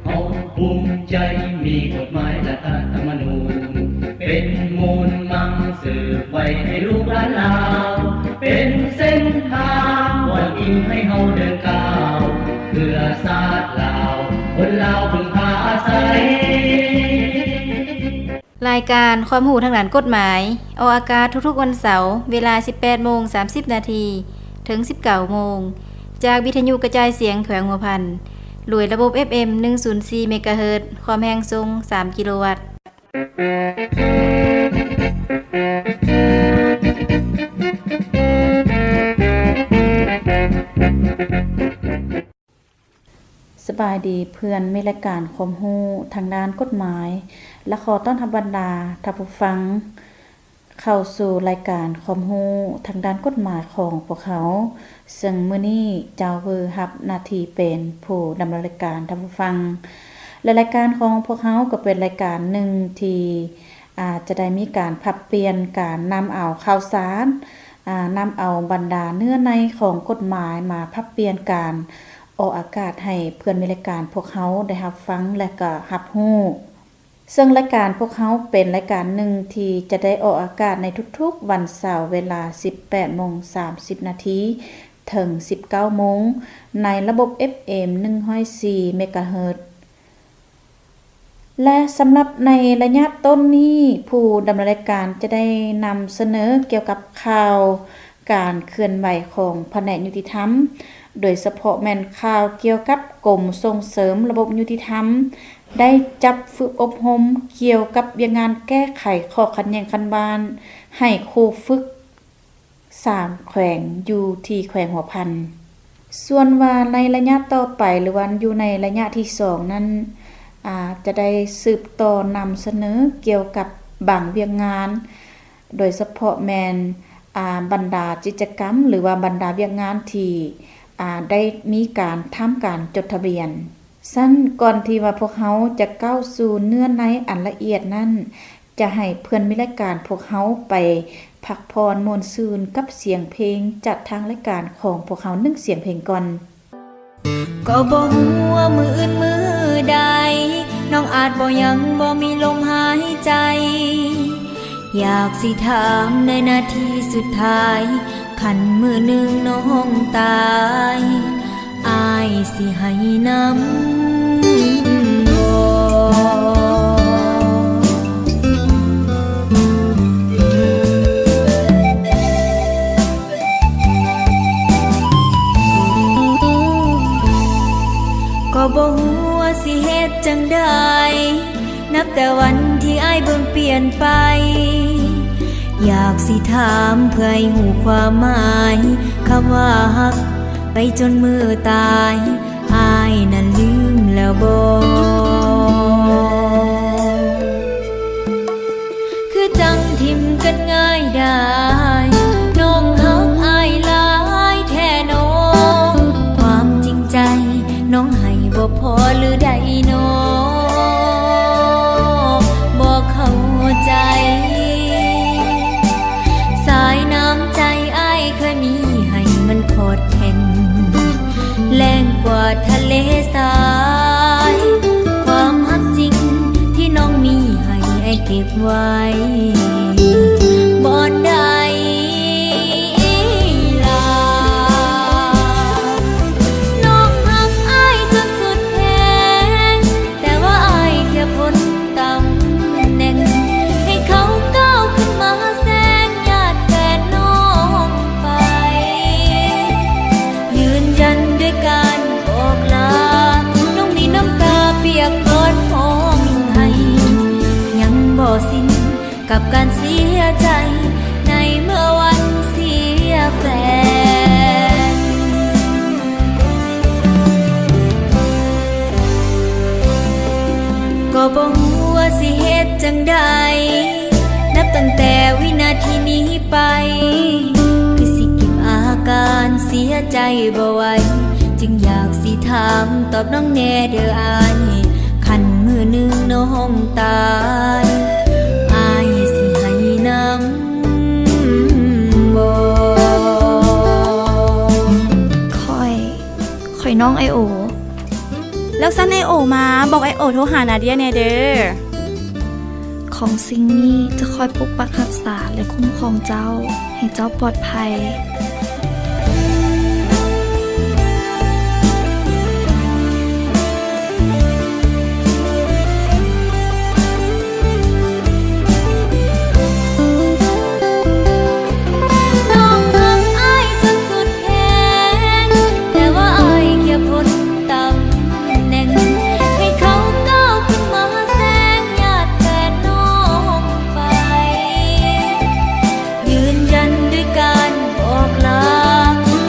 ເຮົາພູມໃຈມີກົດໝາຍລັດຖະທຳມະນູນ ເປັນມູນມັງສືບໄວ້ໃຫ້ລູກຫຼານລາວ ເປັນເສັ້ນທາງບ່ອນອີງໃຫ້ເຮົາເດີນກ້າວ ເພື່ອຊາດລາວ ຄົນລາວເພິ່ງພາອາໄສ. ລາຍການຄວາມຮູ້ທາງດ້ານກົດໝາຍ ອອກອາກາດທຸກໆວັນເສົາ ເວລາສິບແປດໂມງສາມສິບນາທີ ເຖິງສິບເກົ້າໂມງ ຈາກວິທະຍຸກະຈາຍສຽງແຂວງຫົວພັນ ໂດຍລະບົບເອັຟເອັມໜຶ່ງສູນສີ່ເມກາເຮີດ ຄວາມແຮງສົ່ງສາມກິໂລວັດ. ສະບາຍດີເພື່ອນມິດລາຍການຄວາມຮູ້ທາງດ້ານກົດໝາຍ ແລະ ຂໍຕ້ອນຮັບບັນດາທ່ານຜູ້ຟັງເຂົ້າສູ່ລາຍການຄວາມຮູ້ທາງດ້ານກົດໝາຍຂອງພວກເຮົາ, ເຊິ່ງມື້ນີ້ເຈົ້າເວີຮັບໜ້າທີ່ເປັນຜູ້ດຳເນີນລາຍການທ່ານຜູ້ຟັງ ແລະ ລາຍການຂອງພວກເຮົາກໍເປັນລາຍການໜຶ່ງທີ່ ອາດຈະໄດ້ມີການຜັບປ່ຽນການນຳເອົາຂ່າວສານ, ອາ ນຳເອົາບັນດາເນື້ອໃນຂອງກົດໝາຍມາຜັບປ່ຽນການອອກອາກາດໃຫ້ເພື່ອນມິດລາຍການພວກເຮົາໄດ້ຮັບຟັງ ແລະ ກໍຮັບຮູ້. ເຊິ່ງລາຍການພວກເຮົາເປັນລາຍການໜຶ່ງທີ່ຈະໄດ້ອອກອາກາດໃນທຸກໆວັນເສົາເວລາສິບແປດໂມງສາມສິບນາທີ ເຖິງສິບເກົ້າໂມງ ໃນລະບົບເອັຟເອັມໜຶ່ງຮ້ອຍສີ່ເມກາເຮີດ. ແລະ ສຳລັບໃນໄລຍະຕົ້ນນີ້ ຜູ້ດຳເນີນລາຍການຈະໄດ້ນຳສະເໜີກ່ຽວກັບຂ່າວການເຄື່ອນໄຫວຂອງພະແນກຍຸຕິທຳ, ໂດຍສະເພາະແມ່ນຂ່າວກ່ຽວກັບກົມສົ່ງເສີມລະບົບຍຸຕິທຳ ໄດ້ຈັດຝຶກອົບຮົມກ່ຽວກັບວຽກງານແກ້ໄຂຂໍ້ຂັດແຍ່ງຂັ້ນບ້ານໃຫ້ຄູຝຶກ ສາມແຂວງຢູ່ທີ່ແຂວງຫົວພັນ. ສ່ວນວ່າໃນໄລຍະຕໍ່ໄປ ຫຼືວ່າຢູ່ໃນໄລຍະທີສອງນັ້ນ ອາ ຈະໄດ້ສືບຕໍ່ນຳສະເໜີກ່ຽວກັບບາງວຽກງານ ໂດຍສະເພາະແມ່ນ ອາ ບັນດາກິດຈະກຳ ຫຼືວ່າບັນດາວຽກງານທີ່ ອາ ໄດ້ມີການທຳການຈົດທະບຽນ. ຊັ້ນ ກ່ອນທີ່ວ່າພວກເຮົາຈະກ້າວສູ່ເນື້ອໃນອັນລະອຽດນັ້ນ ຈະໃຫ້ເພື່ອນມິດລາຍການພວກເຮົາໄປພັກຜ່ອນມ່ວນຊື່ນກັບສຽງເພງຈາກທາງລາຍການຂອງພວກເຮົາໜຶ່ງສຽງເພງກ່ອນ. ກໍບໍ່ຮູ້ວ່າມື້ອື່ນມື້ໃດ ນ້ອງອາດບໍ່ຍັງບໍ່ມີລົມຫາຍໃຈ ຢາກຊິຖາມໃນນາທີສຸດທ້າຍ ຄັນມື້ໜຶ່ງນ້ອງຕາຍ ອ້າຍຊິໃຫ້ນຳບໍ່? ກໍບໍ່ຮູ້ວ່າຊິເຮັດຈັ່ງໃດ ນັບແຕ່ວັນທີ່ອ້າຍເບິ່ງປ່ຽນໄປ ຢາກຊິຖາມເພື່ອໃຫ້ຮູ້ຄວາມໝາຍ ຄຳວ່າຮັກໄປຈົນມື້ຕາຍ ອ້າຍນັ້ນລືມແລ້ວບໍ່? ຄືຈັ່ງຖິ້ມກັນງ່າຍດາຍ ນ້ອງຮັກອ້າຍຫຼາຍແທ້ໜໍ ຄວາມຈິງໃຈ ນ້ອງໃຫ້ບໍ່ພໍຫຼືໃດນໍ ບໍ່ເຂົ້າໃຈ ສາຍນ້ຳໃຈອ້າຍເຄີຍມີໃຫ້ມັນຂອດແຂງ ແລງກວ່າທະເລຊາຍ ຄວາມຮັກຈິງທີ່ນ້ອງມີໃຫ້ອ້າຍເກັບໄວ້ ບ່ອນໃດລະ? ນ້ອງຮັກອ້າຍຈົນສຸດແຮງ ແຕ່ວ່າອ້າຍແຄ່ພົ້ນຕຳແໜ່ງ ໃຫ້ເຂົາກ້າວຂຶ້ນມາແຊງຍາດແຟນນ້ອງໄປ ຢືນຢັນດ້ວຍການບອກລາ ນ້ອງມີນ້ຳຕາປຽກກອດຮ້ອງໄຫ້ ຍັງບໍ່ສິ້ນ ກັບການເສຍໃຈ ໃນເມື່ອວັນເສຍແຟນ ກໍບໍ່ຮູ້ວ່າຊິເຮັດຈັ່ງໃດ ນັບຕັ້ງແຕ່ວິນາທີນີ້ໄປ ຄືຊິເກັບອາການເສຍໃຈບໍ່ໄຫວ ຈຶ່ງຢາກຊິຖາມຕອບນ້ອງແດ່ເດີອ້າຍ ຄັນມື້ໜຶ່ງນ້ອງຕາຍ ອ້າຍຊິໃຫ້ນຳບໍ່? ຂ້ອຍ ຂ້ອຍນ້ອງໄອໂອ. ແລ້ວຊັ້ນໄອໂອມາ, ບອກໄອໂອໂທຫານາເດຍແດ່ເດີ. ຂອງສິ່ງນີ້ຈະຄອຍປົກປັກຮັກສາ ແລະ ຄຸ້ມຄອງເຈົ້າ ໃຫ້ເຈົ້າປອດໄພ. ນ້ອງຮັກອ້າຍຈົນສຸດແຮງ, ແຕ່ວ່າອ້າຍແຄ່ພົ້ນຕຳແໜ່ງ, ໃຫ້ເຂົາກ້າວຂຶ້ນມາແຊງຍາດແຟນນ້ອງໄປ. ຢືນຢັນດ້ວຍການບອກລາ,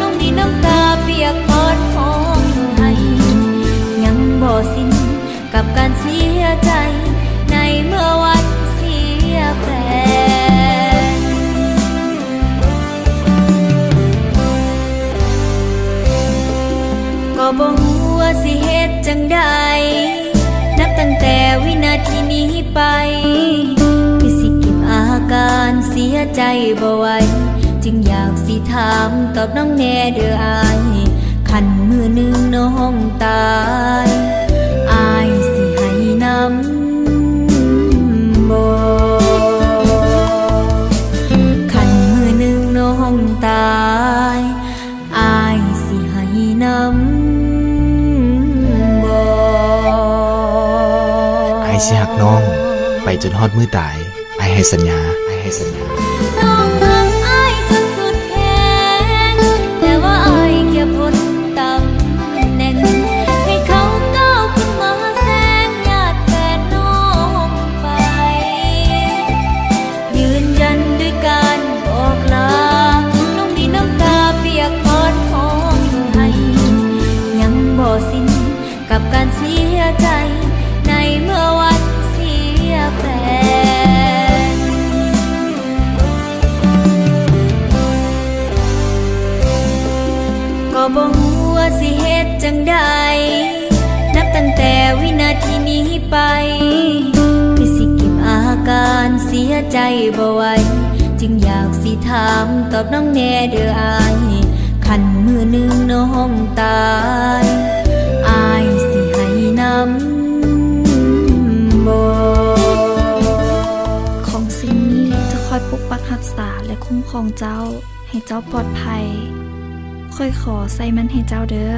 ນ້ອງມີນ້ຳຕາປຽກປອນຮ້ອງໄຫ້, ຍັງບໍ່ສິ້ນ ກັບການເສຍໃຈໃນເມື່ອວັນເສຍແຟນ. ກໍບໍ່ຮູ້ວ່າຊິເຮັດຈັ່ງໃດ, ນັບຕັ້ງແຕ່ວິນາທີນີ້ໄປ, ຄືຊິເກັບອາການເສຍໃຈບໍ່ໄຫວ, ຈຶ່ງຢາກຊິຖາມຕອບນ້ອງແດ່ເດີອ້າຍ, ຄັນມື້ໜຶ່ງນ້ອງຕາຍ ອ້າຍຊິໃຫ້ນຳບໍ່? ຄັນມື້ໜຶ່ງນ້ອງຕາຍ ອ້າຍຊິໃຫ້ນຳບໍ່? ອ້າຍຊິຮັກນ້ອງໄປຈົນຮອດມື້ຕາຍ. ອ້າຍໃຫ້ສັນຍາ, ອ້າຍໃຫ້ສັນຍາ. ນ້ອງຮັກອ້າຍຈົນສຸດແຮງ, ແຕ່ວ່າອ້າຍແຄ່ພົ້ນຕຳແໜ່ງ, ໃຫ້ເຂົາກ້າວຂຶ້ນມາແຊງຍາດແຟນນ້ອງໄປ. ຢືນຢັນດ້ວຍການບອກລາ, ນ້ອງມີນ້ຳຕາປຽກປອນຮ້ອງໄຫ້, ຍັງບໍ່ສິ້ນ ກັບການເສຍໃຈໃນເມື່ອວັນເສຍແຟນ. ກໍບໍ່ຮູ້ວ່າຊິເຮັດຈັ່ງໃດ, ນັບຕັ້ງແຕ່ວິນາທີນີ້ໄປ, ຄືຊິເກັບອາການເສຍໃຈບໍ່ໄຫວ, ຈຶ່ງຢາກຊິຖາມຕອບນ້ອງແດ່ເດີອ້າຍ. ຄັນມື້ໜຶ່ງນ້ອງຕາຍ, ອ້າຍຊິໃຫ້ນຳບໍ່? ຂອງສິ່ງນີ້ຈະຄອຍປົກປັກຮັກສາ ແລະ ຄຸ້ມຄອງເຈົ້າ ໃຫ້ເຈົ້າປອດໄພ. ຂ້ອຍຂໍໃສ່ມັນໃຫ້ເຈົ້າເດີ.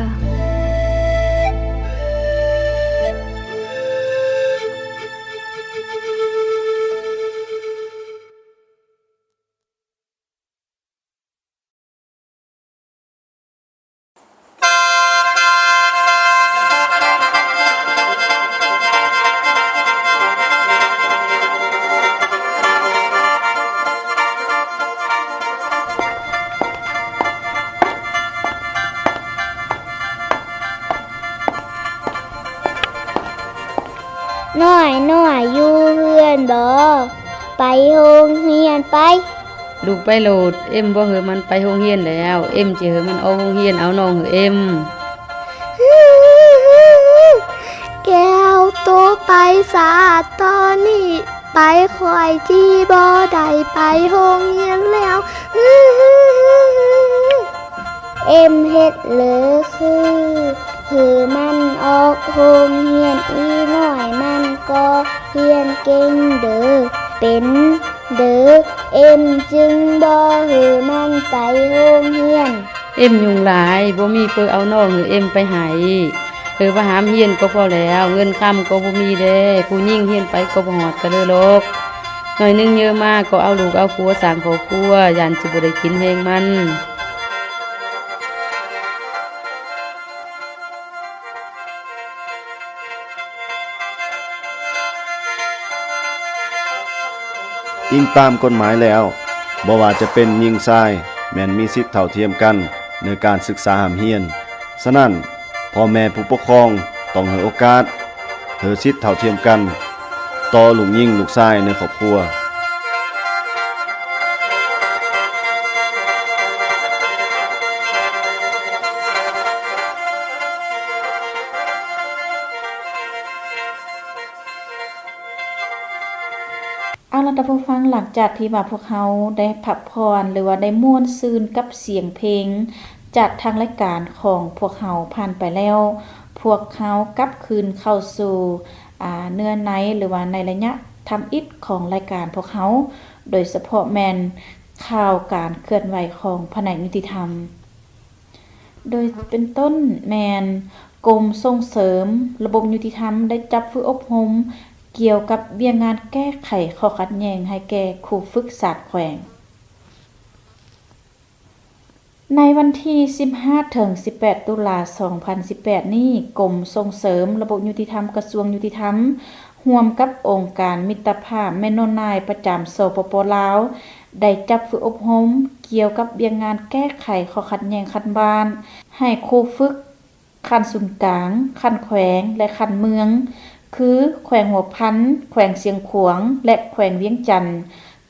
ນ້ອຍ ນ້ອຍ ຢູ່ເຮືອນບໍ່? ໄປໂຮງຮຽນໄປ. ລູກໄປໂລດ, ເອັມບໍ່ໃຫ້ມັນໄປໂຮງຮຽນແລ້ວ, ເອັມຊິໃຫ້ມັນອອກໂຮງຮຽນເອົານ້ອງເຮີເອັມ. ແກ້ວ ໂຕໄປສາ, ຕອນນີ້ໄປຂ້ອຍຊິບໍ່ໄດ້ໄປໂຮງຮຽນແລ້ວ. ເອັມເຮັດເລີຄື ໃຫ້ມັນອອກໂຮງຮຽນ, ອີນ້ອຍມັນກໍຮຽນເກັ່ງເດີ ເປັນເດີ, ເອັມຈຶ່ງບໍ່ໃຫ້ມັນໄປໂຮງຮຽນ. ເອັມຫຍຸ້ງຫຼາຍ, ບໍ່ມີເປີເອົານ້ອງເຮີເອັມໄປໃຫ້. ເຮີວ່າຫ້າມຮຽນກໍພໍແລ້ວ, ເງິນຄຳກໍບໍ່ມີເດ້, ຜູ້ຍິງຮຽນໄປກໍບໍ່ຮອດກະເລີຫຼອກ. ໜ້ອຍໜຶ່ງເຍີມາກໍເອົາລູກເອົາຜົວສ້າງຄອບຄົວ, ຢ້ານຊິບໍ່ໄດ້ກິນແຮງມັນ. ອີງຕາມກົດໝາຍແລ້ວ, ບໍ່ວ່າຈະເປັນຍິງຊາຍ ແມ່ນມີສິດເທົ່າທຽມກັນໃນການສຶກສາຮ່ຳຮຽນ. ສະນັ້ນ, ພໍ່ແມ່ຜູ້ປົກຄອງຕ້ອງໃຫ້ໂອກາດ ໃຫ້ສິດເທົ່າທຽມກັນ ຕໍ່ລູກຍິງລູກຊາຍໃນຄອບຄົວ. ເອົາລະ ທ່ານຜູ້ຟັງ, ຫຼັງຈາກທີ່ວ່າພວກເຮົາໄດ້ພັກຜ່ອນ ຫຼືວ່າໄດ້ມ່ວນຊື່ນກັບສຽງເພງຈາກທາງລາຍການຂອງພວກເຮົາຜ່ານໄປແລ້ວ, ພວກເຮົາກັບຄືນເຂົ້າສູ່ ອາ ເນື້ອໃນ ຫຼືວ່າໃນໄລຍະທຳອິດຂອງລາຍການພວກເຮົາ, ໂດຍສະເພາະແມ່ນຂ່າວການເຄື່ອນໄຫວຂອງພະແນກຍຸຕິທຳ. ໂດຍເປັນຕົ້ນແມ່ນ ກົມສົ່ງເສີມລະບົບຍຸຕິທຳໄດ້ຈັດຝຶກອົບຮົມກ່ຽວກັບວຽກງານແກ້ໄຂຂໍ້ຂັດແຍ່ງໃຫ້ແກ່ຄູຝຶກສາມແຂວງ. ໃນວັນທີສິບຫ້າເຖິງສິບແປດຕຸລາສອງພັນສິບແປດນີ້, ກົມສົ່ງເສີມລະບົບຍຸຕິທຳ ກະຊວງຍຸຕິທຳ ຮ່ວມກັບອົງການມິດຕະພາບແມ່ນົນນາຍປະຈຳ ສປປ ລາວ ໄດ້ຈັດຝຶກອົບຮົມກ່ຽວກັບວຽກງານແກ້ໄຂຂໍ້ຂັດແຍ່ງຂັ້ນບ້ານ ໃຫ້ຄູຝຶກຂັ້ນສູນກາງ, ຂັ້ນແຂວງ ແລະ ຂັ້ນເມືອງ ຄື ແຂວງຫົວພັນ, ແຂວງຊຽງຂວາງ ແລະ ແຂວງວຽງຈັນ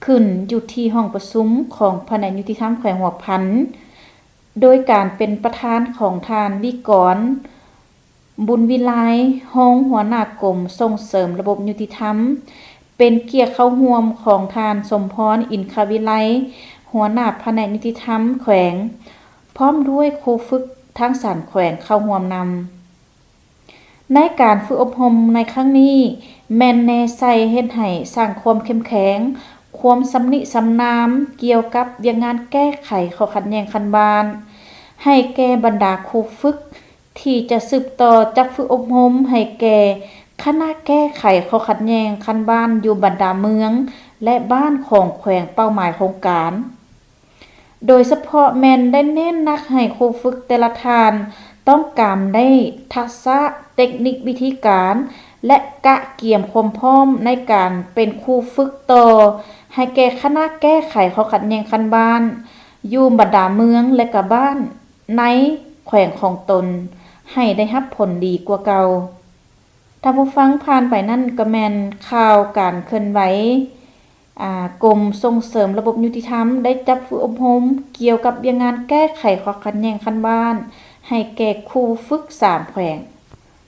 ຂຶ້ນຢູ່ທີ່ຫ້ອງປະຊຸມຂອງພະແນກຍຸຕິທຳແຂວງຫົວພັນ ໂດຍການເປັນປະທານຂອງທ່ານ ວິກອນ ບຸນວິໄລ ຮອງຫົວໜ້າກົມສົ່ງເສີມລະບົບຍຸຕິທຳ, ເປັນກຽດເຂົ້າຮ່ວມຂອງທ່ານ ສົມພອນ ອິນຄະວິໄລ ຫົວໜ້າພະແນກຍຸຕິທຳແຂວງ ພ້ອມດ້ວຍຄູຝຶກທັງສາມແຂວງເຂົ້າຮ່ວມນຳ. ໃນການຝຶກອົບຮົມໃນຄັ້ງນີ້ ແມ່ນແນໃສ່ເຮັດໃຫ້ສ້າງຄວາມເຂັ້ມແຂງ, ຄວາມຊຳນິຊຳນານກ່ຽວກັບວຽກງານແກ້ໄຂຂໍ້ຂັດແຍ່ງຂັ້ນບ້ານ ໃຫ້ແກ່ບັນດາຄູຝຶກ ທີ່ຈະສືບຕໍ່ຈັດຝຶກອົບຮົມໃຫ້ແກ່ຄະນະແກ້ໄຂຂໍ້ຂັດແຍ່ງຂັ້ນບ້ານຢູ່ບັນດາເມືອງ ແລະ ບ້ານຂອງແຂວງເປົ້າໝາຍໂຄງການ. ໂດຍສະເພາະແມ່ນໄດ້ເນັ້ນໜັກໃຫ້ຄູຝຶກແຕ່ລະທ່ານຕ້ອງການໄດ້ທັກສະເຕັກນິກວິທີການ ແລະ ກະກຽມຄວາມພ້ອມໃນການເປັນຄູຝຶກຕໍ່ໃຫ້ແກ່ຄະນະແກ້ໄຂຂໍ້ຂັດແຍ່ງຂັ້ນບ້ານ ຢູ່ບັນດາເມືອງ ແລະ ກະບ້ານໃນແຂວງຂອງຕົນ ໃຫ້ໄດ້ຮັບຜົນດີກວ່າເກົ່າ. ທ່ານຜູ້ຟັງ, ຜ່ານໄປນັ້ນກໍແມ່ນຂ່າວການເຄື່ອນໄຫວ ອາ ກົມສົ່ງເສີມລະບົບຍຸຕິທຳໄດ້ຈັດຝຶກອົບຮົມກ່ຽວກັບວຽກງານແກ້ໄຂຂໍ້ຂັດແຍ່ງຂັ້ນບ້ານໃຫ້ແກ່ຄູຝຶກສາມແຂວງ.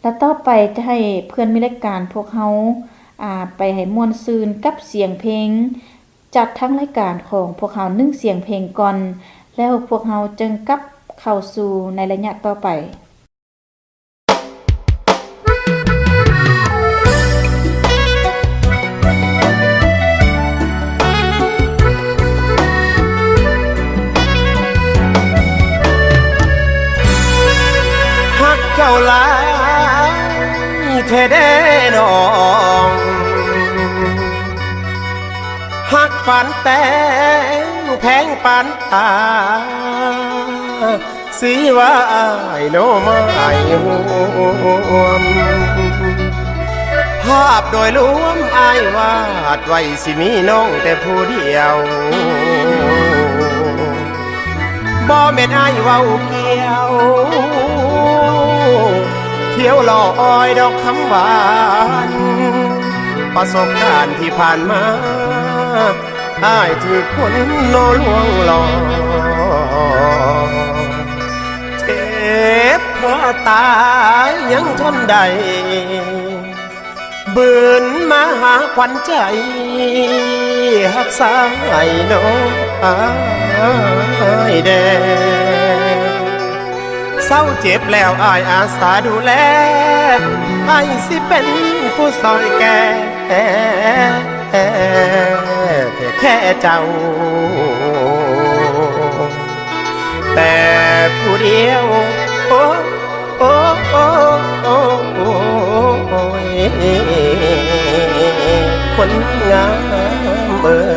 ແລະ ຕໍ່ໄປຈະໃຫ້ເພື່ອນມິດລາຍການພວກເຮົາ ອາ ໄປໃຫ້ມ່ວນຊື່ນກັບສຽງເພງ ຈາກທາງລາຍການຂອງພວກເຮົາໜຶ່ງສຽງເພງກ່ອນ, ແລ້ວພວກເຮົາຈຶ່ງກັບເຂົ້າສູ່ໃນໄລຍະຕໍ່ໄປ. ຮັກເຈົ້າຫຼາຍແທ້ເດ້ນ້ອງ ຮັກປານແຕງແພງປານຕາ ຊິວ່າອ້າຍໂນມາຍຮ່ວມ ພາບໂດຍລວມອ້າຍວາດໄວ້ ຊິມີນ້ອງແຕ່ຜູ້ດຽວ ບໍ່ແມ່ນອ້າຍເວົ້າກ່ຽວ ທ່ຽວລໍ້ອ້ອຍດອກຄຳຫວານ ປະສົບການທີ່ຜ່ານມາ ອ້າຍຖືກຄົນໂນລວງຫຼອກ ເຈັບພໍຕາຍຍັງທົນໄດ້ ບືນມາຫາຂວັນໃຈ ຮັກສາຍນ້ອງອ້າຍແດ່ ເຊົາເຈັບແລ້ວອ້າຍອາສາດູແລ ອ້າຍຊິເປັນຜູ້ຊ່ອຍແກ່ ແຄ່ ແຄ່ເຈົ້າແຕ່ຜູ້ດຽວ ໂອ້ ໂອ້ ໂອ້ ໂອ້ ໂອ້ຍ ຄົນງາມເອີຍ.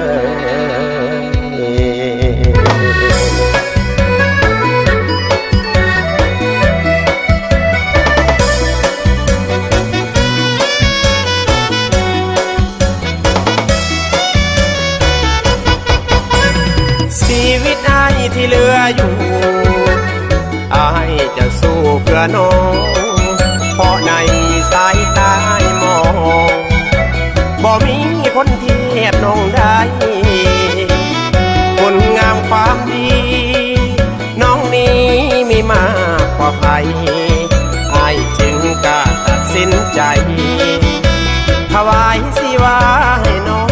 ຊີວິດອ້າຍທີ່ເຫຼືອຢູ່ ອ້າຍຈະສູ້ເພື່ອນ້ອງ ເພາະໃນສາຍຕາອ້າຍມອງ ບໍ່ມີຄົນທຽບນ້ອງໄດ້ ຄຸນງາມຄວາມດີ ນ້ອງນີ້ມີມາກກວ່າໃຜ ອ້າຍຈຶ່ງກ້າຕັດສິນໃຈ ຖວາຍຊີວາໃຫ້ນ້ອງ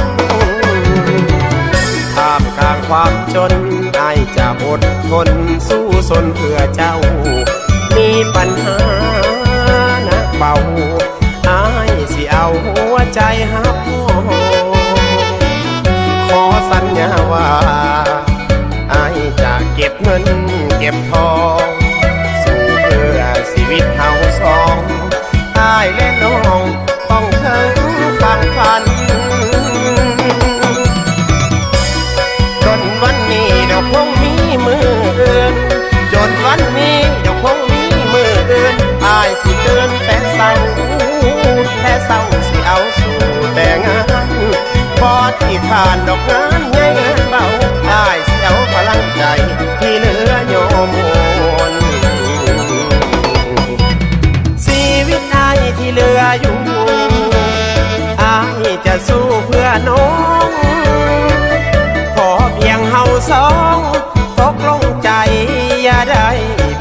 ທ່າມກາງຄວາມຈົນ ອ້າຍຈະອົດທົນສູ້ຊົນເພື່ອເຈົ້າ ມີປັນຫາ ເກັບທອງ ສູ້ເພື່ອຊີວິດເຮົາສອງ ອ້າຍແລະນ້ອງຕ້ອງເຖິງຝັ່ງຝັນ. ຈົນວັນນີ້ດອກຄົງມີມື້ອື່ນ ຈົນວັນນີ້ດອກຄົງມີມື້ອື່ນ ອ້າຍຊິຕື່ນແຕ່ເຊົ້າ ແຕ່ເຊົ້າຊິເອົາສູ່ແຕ່ງານ ບໍ່ຂີ້ຄ້ານດອກງານໃຫຍ່ງານເບົາ ອ້າຍຊິເອົາພະລັງໃຈທີ່ເຫຼືອໂຍມໂອນ. ຊີວິດອ້າຍທີ່ເຫຼືອຢູ່ ອ້າຍຈະສູ້ເພື່ອນ້ອງ ຂໍພຽງເຮົາສອງຕົກລົງໃຈ ຢ່າໄດ້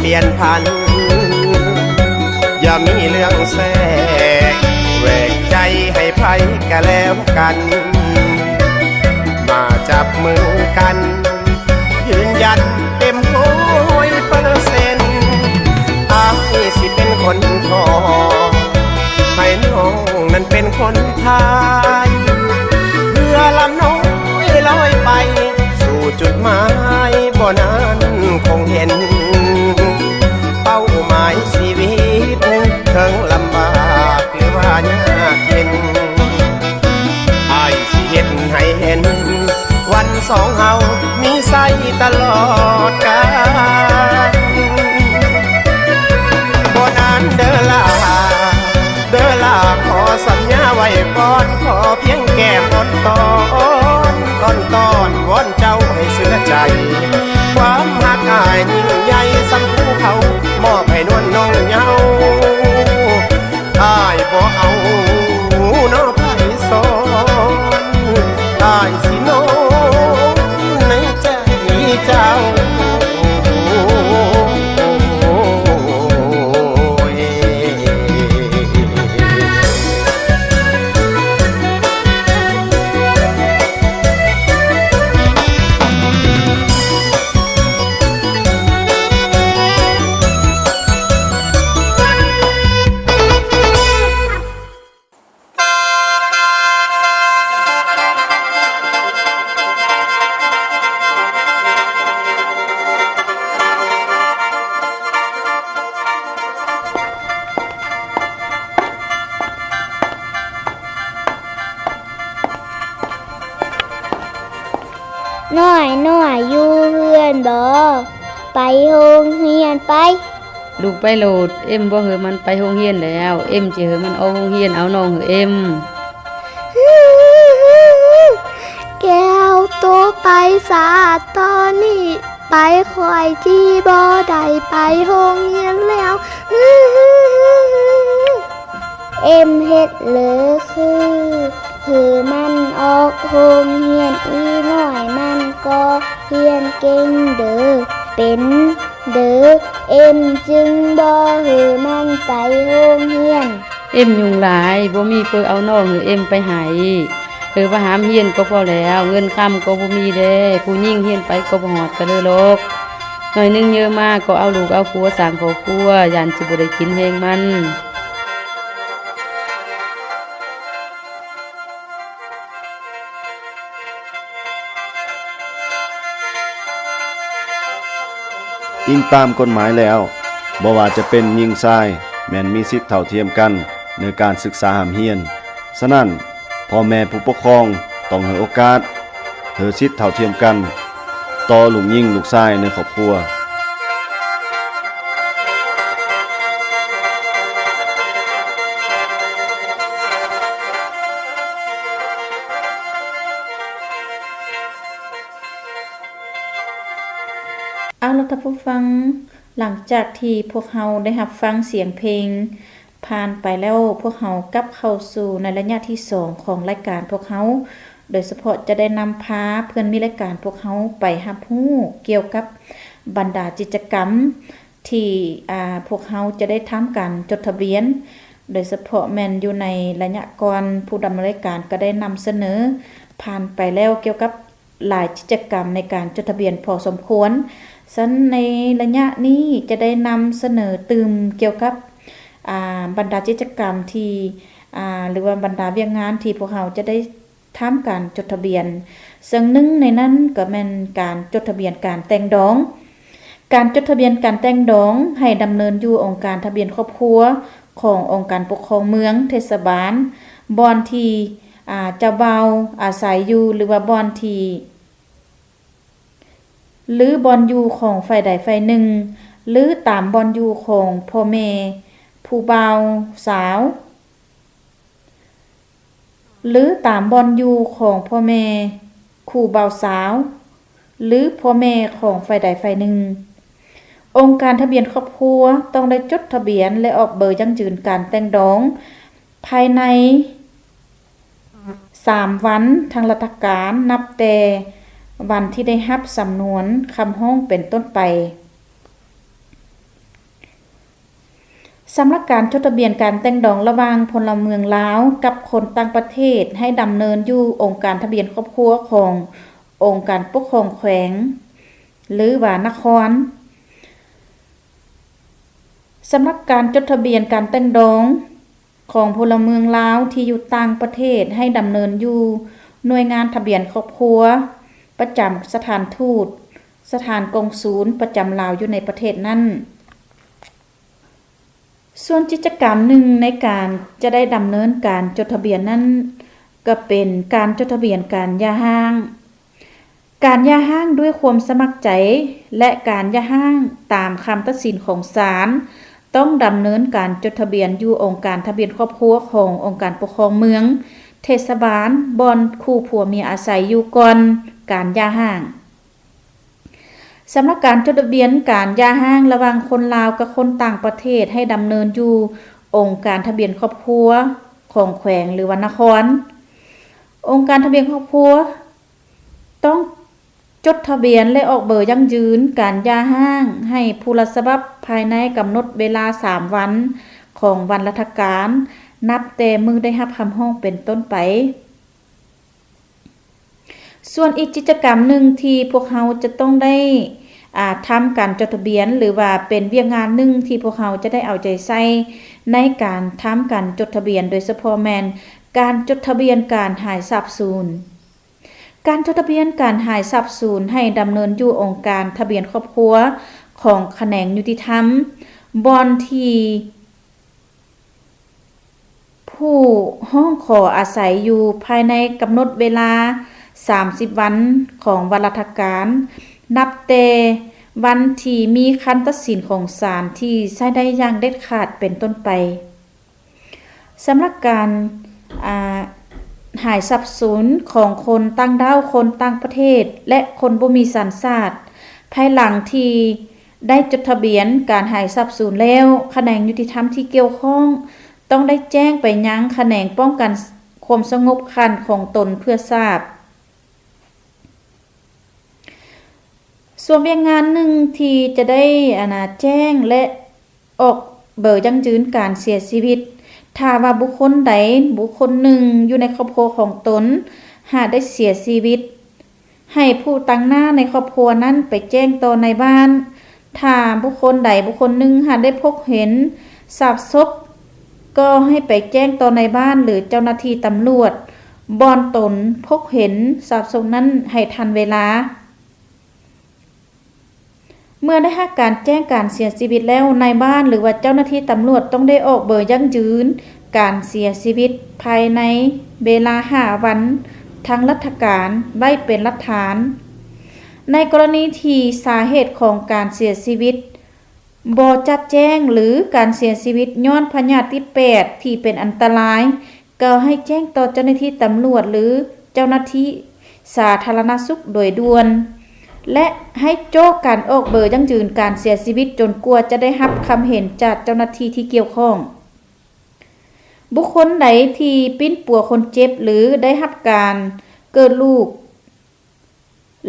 ປ່ຽນຜັນ ຢ່າມີເລື່ອງແຊກແຫວກໃຈໃຫ້ໃຜກະແລ້ວກັນ ມາຈັບມືກັນ ຢືນຢັນເຕັມຮ້ອຍເປີເຊັນ ອ້າຍຊິເປັນຄົນຂໍ ໃຫ້ນ້ອງນັ້ນເປັນຄົນພາຍ ເຮືອລຳນ້ອຍລອຍໄປ ສູ່ຈຸດໝາຍ ບໍ່ນານຄົງເຫັນ ເປົ້າໝາຍຊີວິດ ເຖິງລຳບາກ ຫຼືວ່າຍາກເຢັນ ອ້າຍຊິເຮັດໃຫ້ເຫັນ ວັນສອງເຮົາມີໄຊຕະຫຼອດການ ບໍ່ນານເດີຫຼ້າ ເດີຫຼ້າ ຂໍສັນຍາໄວ້ກ່ອນ ຂໍພຽງແກ້ມອ່ອນຕອນ ອ່ອນຕອນ ວອນເຈົ້າໃຫ້ເຊື່ອໃຈ ຄວາມຮັກອ້າຍຍິ່ງໃຫຍ່ສ່ຳພູເຂົາ ມອບໃຫ້ນວນນ້ອງເຍົາ ອ້າຍບໍ່ເອົານອໃຜສອນ ອ້າຍຊິນອນໃນໃຈເຈົ້າ. ນ້ອຍໆ ຢູ່ເຮືອນບໍ? ໄປໂຮງຮຽນໄປ. ລູກໄປໂລດ, ເອັມບໍ່ໃຫ້ມັນໄປໂຮງຮຽນແລ້ວ, ເອັມຈະໃຫ້ມັນອອກໂຮງຮຽນເອົານ້ອງເຮີເອັມ. ແກ້ວໂຕໄປສາ, ຕອນນີ້ໄປຂ້ອຍຊິບໍ່ໄດ້ໄປໂຮງຮຽນແລ້ວ. ເອັມເຮັດເລີຄື ເຮີມັນອອກໂຮງຮຽນ, ອີນ້ອຍມັນກໍຮຽນເກັ່ງເດີ, ເປັນເດີ, ເອັມຈຶ່ງບໍ່ໃຫ້ມັນໄປໂຮງຮຽນ. ເອັມຫຍຸ້ງຫຼາຍ, ບໍ່ມີເປີເອົານ້ອງໃຫ້ເອັມໄປໃຫ້. ເອີ ວ່າຫ້າມຮຽນກໍພໍແລ້ວ, ເງິນຄຳກໍບໍ່ມີເດ້, ຜູ້ຍິງຮຽນໄປກໍບໍ່ຮອດກະເລີຫຼອກ. ໜ້ອຍໜຶ່ງເຍີມາກໍເອົາລູກເອົາຜົວສ້າງຄອບຄົວ, ຢ້ານຊິບໍ່ໄດ້ກິນແຮງມັນ. ອີງຕາມກົດໝາຍແລ້ວ, ບໍ່ວ່າຈະເປັນຍິງຊາຍ ແມ່ນມີສິດເທົ່າທຽມກັນໃນການສຶກສາຮ່ຳຮຽນ. ສະນັ້ນ, ພໍ່ແມ່ຜູ້ປົກຄອງຕ້ອງໃຫ້ໂອກາດ ໃຫ້ສິດເທົ່າທຽມກັນຕໍ່ລູກຍິງລູກຊາຍໃນຄອບຄົວ. ເອົາລະ ທ່ານຜູ້ຟັງ, ຫຼັງຈາກທີ່ພວກເຮົາໄດ້ຮັບຟັງສຽງເພງຜ່ານໄປແລ້ວ, ພວກເຮົາກັບເຂົ້າສູ່ໃນໄລຍະທີສອງຂອງລາຍການພວກເຮົາ, ໂດຍສະເພາະຈະໄດ້ນຳພາເພື່ອນມິດລາຍການພວກເຮົາໄປຮັບຮູ້ກ່ຽວກັບບັນດາກິດຈະກຳ ທີ່ ອາ ພວກເຮົາຈະໄດ້ທຳການຈົດທະບຽນ, ໂດຍສະເພາະແມ່ນຢູ່ໃນໄລຍະກ່ອນ, ຜູ້ດຳເນີນລາຍການກໍໄດ້ນຳສະເໜີຜ່ານໄປແລ້ວກ່ຽວກັບຫຼາຍກິດຈະກຳໃນການຈົດທະບຽນພໍສົມຄວນ. ສະນັ້ນໃນໄລຍະນີ້ຈະໄດ້ນຳສະເໜີຕື່ມກ່ຽວກັບ ອາ ບັນດາກິດຈະກຳທີ່ ອາ ຫຼືວ່າບັນດາວຽກງານທີ່ພວກເຮົາຈະໄດ້ ທຳການຈົດທະບຽນ, ເຊິ່ງໜຶ່ງໃນນັ້ນກໍແມ່ນການຈົດທະບຽນການແຕ່ງດອງ. ການຈົດທະບຽນການແຕ່ງດອງໃຫ້ດຳເນີນຢູ່ອົງການທະບຽນຄອບຄົວຂອງອົງການປົກຄອງເມືອງ, ເທດສະບານ, ບ່ອນທີ່ ອາ ເຈົ້າບ່າວອາໄສຢູ່ ຫຼືວ່າບ່ອນທີ່ ຫຼືບ່ອນຢູ່ຂອງຝ່າຍໃດຝ່າຍໜຶ່ງ ຫຼືຕາມບ່ອນຢູ່ຂອງພໍ່ແມ່ຜູ້ບ່າວສາວ ຫຼືຕາມບ່ອນຢູ່ຂອງພໍ່ແມ່ຄູ່ບ່າວສາວ ຫຼືພໍ່ແມ່ຂອງຝ່າຍໃດຝ່າຍໜຶ່ງ. ອົງການທະບຽນຄອບຄົວຕ້ອງໄດ້ຈົດທະບຽນ ແລະ ອອກໃບຢັ້ງຢືນການແຕ່ງດອງພາຍໃນສາມວັນທາງລັດຖະການ ນັບແຕ່ວັນທີ່ໄດ້ຮັບສຳນວນຄຳຮ້ອງເປັນຕົ້ນໄປ. ສຳລັບການຈົດທະບຽນການແຕ່ງດອງລະຫວ່າງພົນລະເມືອງລາວກັບຄົນຕ່າງປະເທດ ໃຫ້ດຳເນີນຢູ່ອົງການທະບຽນຄອບຄົວຂອງອົງການປົກຄອງແຂວງ ຫຼືວ່ານະຄອນ. ສຳລັບການຈົດທະບຽນການແຕ່ງດອງຂອງພົນລະເມືອງລາວທີ່ຢູ່ຕ່າງປະເທດ ໃຫ້ດຳເນີນຢູ່ໜ່ວຍງານທະບຽນຄອບຄົວປະຈຳສະຖານທູດ, ສະຖານກົງສູນປະຈຳລາວຢູ່ໃນປະເທດນັ້ນ. ສ່ວນກິດຈະກຳໜຶ່ງໃນການຈະໄດ້ດຳເນີນການຈົດທະບຽນນັ້ນ ກໍເປັນການຈົດທະບຽນການຢ່າຮ້າງ. ການຢ່າຮ້າງດ້ວຍຄວາມສະໝັກໃຈ ແລະ ການຢ່າຮ້າງຕາມຄຳຕັດສິນຂອງສານ ຕ້ອງດຳເນີນການຈົດທະບຽນຢູ່ອົງການທະບຽນຄອບຄົວຂອງອົງການປົກຄອງເມືອງ, ເທດສະບານ ບ່ອນຄູ່ຜົວເມຍອາໄສຢູ່ກ່ອນການຢ່າຮ້າງ. ສຳລັບການຈົດທະບຽນການຢ່າຮ້າງລະຫວ່າງຄົນລາວກັບຄົນຕ່າງປະເທດ ໃຫ້ດຳເນີນຢູ່ອົງການທະບຽນຄອບຄົວຂອງແຂວງ ຫຼືວ່ານະຄອນ. ອົງການທະບຽນຄອບຄົວຕ້ອງຈົດທະບຽນ ແລະ ອອກໃບຢັ້ງຢືນການຢ່າຮ້າງໃຫ້ຜູ້ລະສະບັບພາຍໃນກຳນົດເວລາສາມວັນຂອງວັນລັດຖະການ ນັບແຕ່ມື້ໄດ້ຮັບຄຳຮ້ອງເປັນຕົ້ນໄປ. ສ່ວນອີກກິດຈະກຳໜຶ່ງທີ່ພວກເຮົາຈະຕ້ອງໄດ້ ອາ ທຳການຈົດທະບຽນ ຫຼືວ່າເປັນວຽກງານໜຶ່ງທີ່ພວກເຮົາຈະໄດ້ເອົາໃຈໃສ່ໃນການທຳການຈົດທະບຽນ ໂດຍສະເພາະແມ່ນການຈົດທະບຽນການຫາຍສາບສູນ. ການຈົດທະບຽນການຫາຍສາບສູນໃຫ້ດຳເນີນຢູ່ອົງການທະບຽນຄອບຄົວຂອງຂະແໜງຍຸຕິທຳ ບ່ອນທີ່ ຜູ້ຮ້ອງຂໍອາໄສຢູ່ພາຍໃນກຳນົດເວລາສາມສິບວັນຂອງວັນລັດຖະການ ນັບແຕ່ວັນທີ່ມີຄຳຕັດສິນຂອງສານທີ່ໃຊ້ໄດ້ຢ່າງເດັດຂາດເປັນຕົ້ນໄປ. ສຳລັບການ ອາ ຫາຍສາບສູນຂອງຄົນຕ່າງດ້າວ, ຄົນຕ່າງປະເທດ ແລະ ຄົນບໍ່ມີສັນຊາດ, ພາຍຫຼັງທີ່ໄດ້ຈົດທະບຽນການຫາຍສາບສູນແລ້ວ, ຂະແໜງຍຸຕິທຳທີ່ກ່ຽວຂ້ອງ ຕ້ອງໄດ້ແຈ້ງໄປຍັງຂະແໜງປ້ອງກັນຄວາມສະຫງົບຂັ້ນຂອງຕົນເພື່ອຊາບ. ສ່ວນວຽກງານໜຶ່ງທີ່ຈະໄດ້ ອັນນາ ແຈ້ງ ແລະ ອອກໃບຢັ້ງຢືນການເສຍຊີວິດ ຖ້າວ່າບຸກຄົນໃດບຸກຄົນໜຶ່ງຢູ່ໃນຄອບຄົວຂອງຕົນຫາກໄດ້ເສຍຊີວິດ, ໃຫ້ຜູ້ຕາງໜ້າໃນຄອບຄົວນັ້ນໄປແຈ້ງຕໍ່ນາຍບ້ານ. ຖ້າບຸກຄົນໃດບຸກຄົນໜຶ່ງຫາກໄດ້ພົບເຫັນຊາກສົບ, ກໍໃຫ້ໄປແຈ້ງຕໍ່ນາຍບ້ານ ຫຼື ເຈົ້າໜ້າທີ່ຕຳຫຼວດ ບ່ອນຕົນພົບເຫັນຊາກສົບນັ້ນໃຫ້ທັນເວລາ. ເມື່ອໄດ້ຮັບການແຈ້ງການເສຍຊີວິດແລ້ວ, ນາຍບ້ານ ຫຼືວ່າເຈົ້າໜ້າທີ່ຕຳຫຼວດຕ້ອງໄດ້ອອກໃບຢັ້ງຢືນການເສຍຊີວິດພາຍໃນເວລາຫ້າວັນທາງລັດຖະການໄວ້ເປັນຫຼັກຖານ. ໃນກໍລະນີທີ່ສາເຫດຂອງການເສຍຊີວິດບໍ່ຈະແຈ້ງ ຫຼື ການເສຍຊີວິດຍ້ອນພະຍາດຕິດແປດທີ່ເປັນອັນຕະລາຍ, ກໍໃຫ້ແຈ້ງຕໍ່ເຈົ້າໜ້າທີ່ຕຳຫຼວດ ຫຼື ເຈົ້າໜ້າທີ່ສາທາລະນະສຸກໂດຍດ່ວນ ແລະ ໃຫ້ໂຈະການອອກໃບຢັ້ງຢືນການເສຍຊີວິດຈົນກວ່າຈະໄດ້ຮັບຄຳເຫັນຈາກເຈົ້າໜ້າທີ່ທີ່ກ່ຽວຂ້ອງ. ບຸກຄົນໃດທີ່ປິ່ນປົວຄົນເຈັບ ຫຼື ໄດ້ຮັບການເກີດລູກ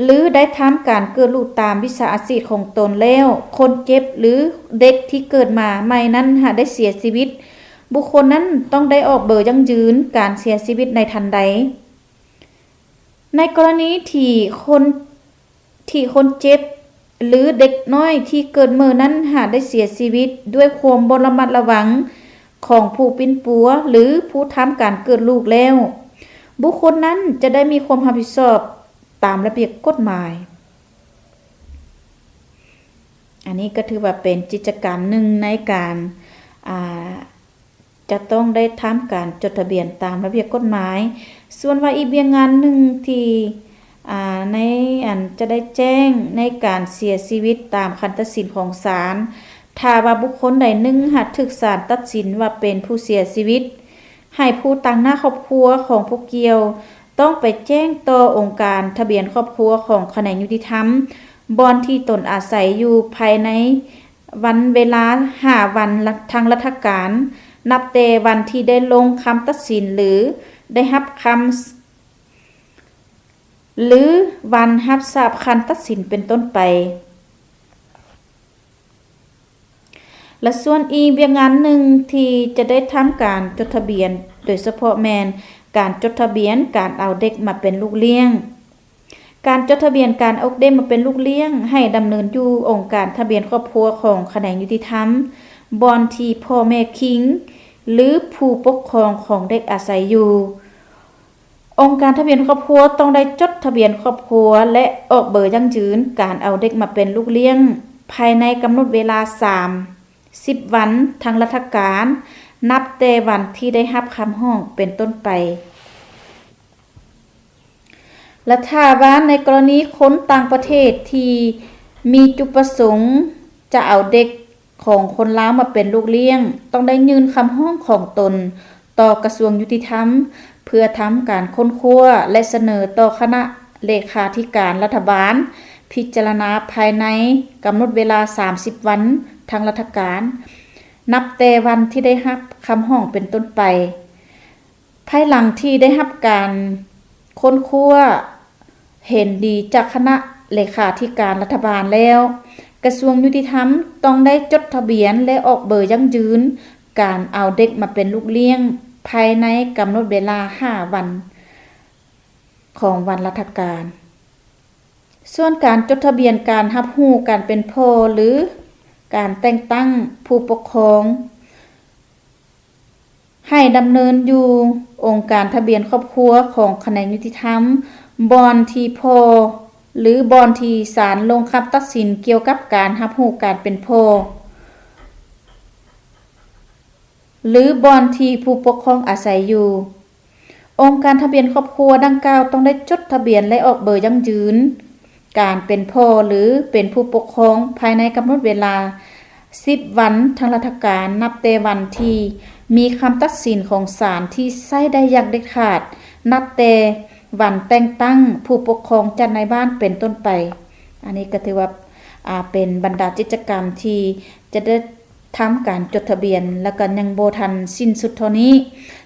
ຫຼື ໄດ້ທຳການເກີດລູກຕາມວິຊາອາຊີບຂອງຕົນແລ້ວ, ຄົນເຈັບ ຫຼື ເດັກທີ່ເກີດມາໃໝ່ນັ້ນຫາກໄດ້ເສຍຊີວິດ, ບຸກຄົນນັ້ນຕ້ອງໄດ້ອອກໃບຢັ້ງຢືນການເສຍຊີວິດໃນທັນໃດ. ໃນກໍລະນີທີ່ຄົນ ທີ່ຄົນເຈັບ ຫຼື ເດັກນ້ອຍທີ່ເກີດໃໝ່ນັ້ນຫາກໄດ້ເສຍຊີວິດດ້ວຍຄວາມບໍ່ລະມັດລະວັງຂອງຜູ້ປິ່ນປົວ ຫຼື ຜູ້ທຳການເກີດລູກແລ້ວ, ບຸກຄົນນັ້ນຈະໄດ້ມີຄວາມຮັບຜິດຊອບຕາມລະບຽບກົດໝາຍ. ອັນນີ້ກໍຖືວ່າເປັນກິດຈະກຳໜຶ່ງໃນການ ອ່າ ຈະຕ້ອງໄດ້ທຳການຈົດທະບຽນຕາມລະບຽບກົດໝາຍ. ສ່ວນວ່າອີກວຽກງານໜຶ່ງທີ່ ອ່າ ໃນ ອັນ ຈະໄດ້ແຈ້ງໃນການເສຍຊີວິດຕາມຄຳຕັດສິນຂອງສານ, ຖ້າວ່າບຸກຄົນໃດໜຶ່ງຫາກຖືກສານຕັດສິນວ່າເປັນຜູ້ເສຍຊີວິດ, ໃຫ້ຜູ້ຕາງໜ້າຄອບຄົວຂອງຜູ້ກ່ຽວຕ້ອງໄປແຈ້ງຕໍ່ອົງການທະບຽນຄອບຄົວຂອງຂະແໜງຍຸຕິທຳ ບ່ອນທີ່ຕົນອາໄສຢູ່ພາຍໃນວັນເວລາຫ້າວັນ ທາງລັດຖະການ ນັບແຕ່ວັນທີ່ໄດ້ລົງຄຳຕັດສິນ ຫຼື ໄດ້ຮັບຄຳ ຫຼື ວັນຮັບຊາບຄຳຕັດສິນເປັນຕົ້ນໄປ. ແລະ ສ່ວນອີກວຽກງານໜຶ່ງທີ່ຈະໄດ້ທຳການຈົດທະບຽນ ໂດຍສະເພາະແມ່ນການຈົດທະບຽນການເອົາເດັກມາເປັນລູກລ້ຽງ. ການຈົດທະບຽນການເອົາເດັກມາເປັນລູກລ້ຽງ ໃຫ້ດຳເນີນຢູ່ອົງການທະບຽນຄອບຄົວຂອງຂະແໜງຍຸຕິທຳ ບ່ອນທີ່ພໍ່ແມ່ຄິງ ຫຼື ຜູ້ປົກຄອງຂອງເດັກອາໄສຢູ່. ອົງການທະບຽນຄອບຄົວຕ້ອງໄດ້ຈົດທະບຽນຄອບຄົວ ແລະ ອອກເບີຢັ້ງຢືນການເອົາເດັກມາເປັນລູກລ້ຽງ ພາຍໃນກຳນົດເວລາສາມສິບວັນທາງລັດຖະການ ນັບແຕ່ວັນທີ່ໄດ້ຮັບຄຳຮ້ອງເປັນຕົ້ນໄປ. ແລະ ຖ້າວ່າໃນກໍລະນີຄົນຕ່າງປະເທດທີ່ມີຈຸດປະສົງຈະເອົາເດັກ ຂອງຄົນລາວມາເປັນລູກລ້ຽງ ຕ້ອງໄດ້ຍື່ນຄຳຮ້ອງຂອງຕົນຕໍ່ກະຊວງຍຸຕິທຳ ເພື່ອທຳການຄົ້ນຄວ້າ ແລະ ສະເໜີຕໍ່ຄະນະເລຂາທິການລັດຖະບານພິຈາລະນາພາຍໃນກຳນົດເວລາສາມສິບວັນທາງລັດຖະການ ນັບແຕ່ວັນທີ່ໄດ້ຮັບຄຳຮ້ອງເປັນຕົ້ນໄປ. ພາຍຫຼັງທີ່ໄດ້ຮັບການຄົ້ນຄວ້າເຫັນດີຈາກຄະນະເລຂາທິການລັດຖະບານແລ້ວ, ກະຊວງຍຸຕິທຳຕ້ອງໄດ້ຈົດທະບຽນ ແລະ ອອກເບີຢັ້ງຢືນການເອົາເດັກມາເປັນລູກລ້ຽງ ພາຍໃນກຳນົດເວລາຫ້າວັນຂອງວັນລັດຖະການ. ສ່ວນການຈົດທະບຽນການຮັບຮູ້ການເປັນພໍ່ ຫຼື ການແຕ່ງຕັ້ງຜູ້ປົກຄອງ ໃຫ້ດຳເນີນຢູ່ອົງການທະບຽນຄອບຄົວຂອງຂະແໜງຍຸຕິທຳ ບ່ອນທີ່ພໍ່ ຫຼື ບ່ອນທີ່ສານລົງຄຳຕັດສິນກ່ຽວກັບການຮັບຮູ້ການເປັນພໍ່ ຫຼື ບ່ອນທີ່ຜູ້ປົກຄອງອາໄສຢູ່. ອົງການທະບຽນຄອບຄົວດັ່ງກ່າວຕ້ອງໄດ້ຈົດທະບຽນ ແລະ ອອກເບີຢັ້ງຢືນການເປັນພໍ່ ຫຼື ເປັນຜູ້ປົກຄອງ ພາຍໃນກຳນົດເວລາສິບວັນທາງລັດຖະການ ນັບແຕ່ວັນທີ່ມີຄຳຕັດສິນຂອງສານທີ່ໃຊ້ໄດ້ຢ່າງເດັດຂາດ ນັບແຕ່ວັນແຕ່ງຕັ້ງຜູ້ປົກຄອງຈາກນາຍບ້ານເປັນຕົ້ນໄປ. ອັນນີ້ກໍຖືວ່າ ອ່າ ເປັນບັນດາກິດຈະກຳທີ່ຈະໄດ້ ທຳການຈົດທະບຽນ ແລ້ວກໍຍັງບໍ່ທັນສິ້ນສຸດເທົ່ານີ້,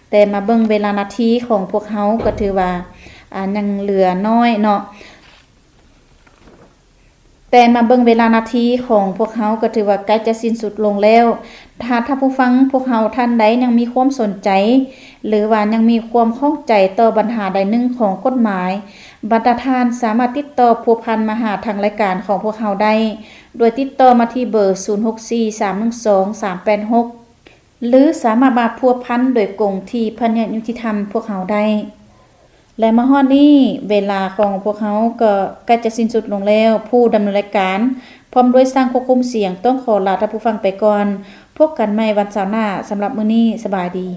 ແຕ່ມາເບິ່ງເວລານາທີຂອງພວກເຮົາກໍຖືວ່າ ອ່າ ຍັງເຫຼືອນ້ອຍເນາະ, ແຕ່ມາເບິ່ງເວລານາທີຂອງພວກເຮົາກໍຖືວ່າໃກ້ຈະສິ້ນສຸດລົງແລ້ວ. ຖ້າທ່ານຜູ້ຟັງພວກເຮົາທ່ານໃດຍັງມີຄວາມສົນໃຈ ຫຼືວ່າຍັງມີຄວາມຂ້ອງໃຈຕໍ່ບັນຫາໃດໜຶ່ງຂອງກົດໝາຍ, ບັນດາທ່ານສາມາດຕິດຕໍ່ພົວພັນມາຫາທາງລາຍການຂອງພວກເຮົາໄດ້ ໂດຍຕິດຕໍ່ມາທີ່ເບີ ສູນຫົກສີ່ ສາມໜຶ່ງສອງ ສາມແປດຫົກ ຫຼື ສາມາດມາພົວພັນໂດຍກົງທີ່ພະແນກຍຸຕິທຳພວກເຮົາໄດ້. ແລະ ມາຮອດນີ້ ເວລາຂອງພວກເຮົາກໍໃກ້ຈະສິ້ນສຸດລົງແລ້ວ. ຜູ້ດຳເນີນລາຍການ ພ້ອມດ້ວຍຊ່າງຄວບຄຸມສຽງ ຕ້ອງຂໍລາທ່ານຜູ້ຟັງໄປກ່ອນ. ພົບກັນໃໝ່ວັນເສົາໜ້າ. ສຳລັບມື້ນີ້ ສະບາຍດີ.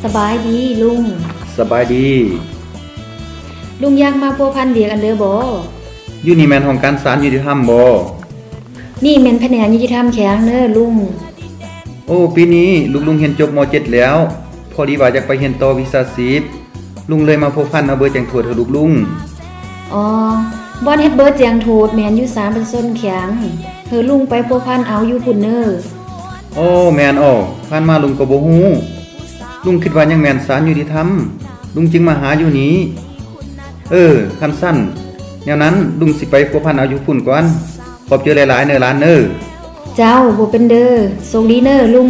ສະບາຍດີລຸງ. ສະບາຍດີ. ລຸງຢາກມາພົວພັນວຽກອັນເດີບໍ? ຢູ່ນີ້ແມ່ນຫ້ອງການສານຍຸຕິທຳບໍ? ນີ້ແມ່ນພະແນກຍຸຕິທຳແຂວງເດີລຸງ. ໂອ້ ປີນີ້ລູກລຸງຮຽນຈົບ ມໍເຈັດ ແລ້ວ, ພໍດີວ່າຢາກໄປຮຽນຕໍ່ວິຊາຊີບ, ລຸງເລີຍມາພົວພັນເອົາເບີແຈ້ງໂທດໃຫ້ລູກລຸງ. ອໍ ບ່ອນເຮັດເບີແຈ້ງໂທດແມ່ນຢູ່ສານປະຊາຊົນແຂວງ, ເຮີລຸງໄປພົວພັນເອົາຢູ່ພຸ້ນເດີ. ໂອ້ ແມ່ນ ອໍ ຜ່ານມາລຸງກໍບໍ່ຮູ້. ລຸງຄິດວ່າຍັງແມ່ນສານຍຸຕິທຳ, ລຸງຈຶ່ງມາຫາຢູ່ນີ້. ເອີ ຄັນຊັ້ນ ແນວນັ້ນລຸງຊິໄປພົວພັນເອົາຢູ່ພຸ້ນກ່ອນ. ຂອບໃຈຫຼາຍໆເນີຫຼານເນີ. ເຈົ້າ, ບໍ່ເປັນເດີ. ໂຊກດີເນີລຸງ.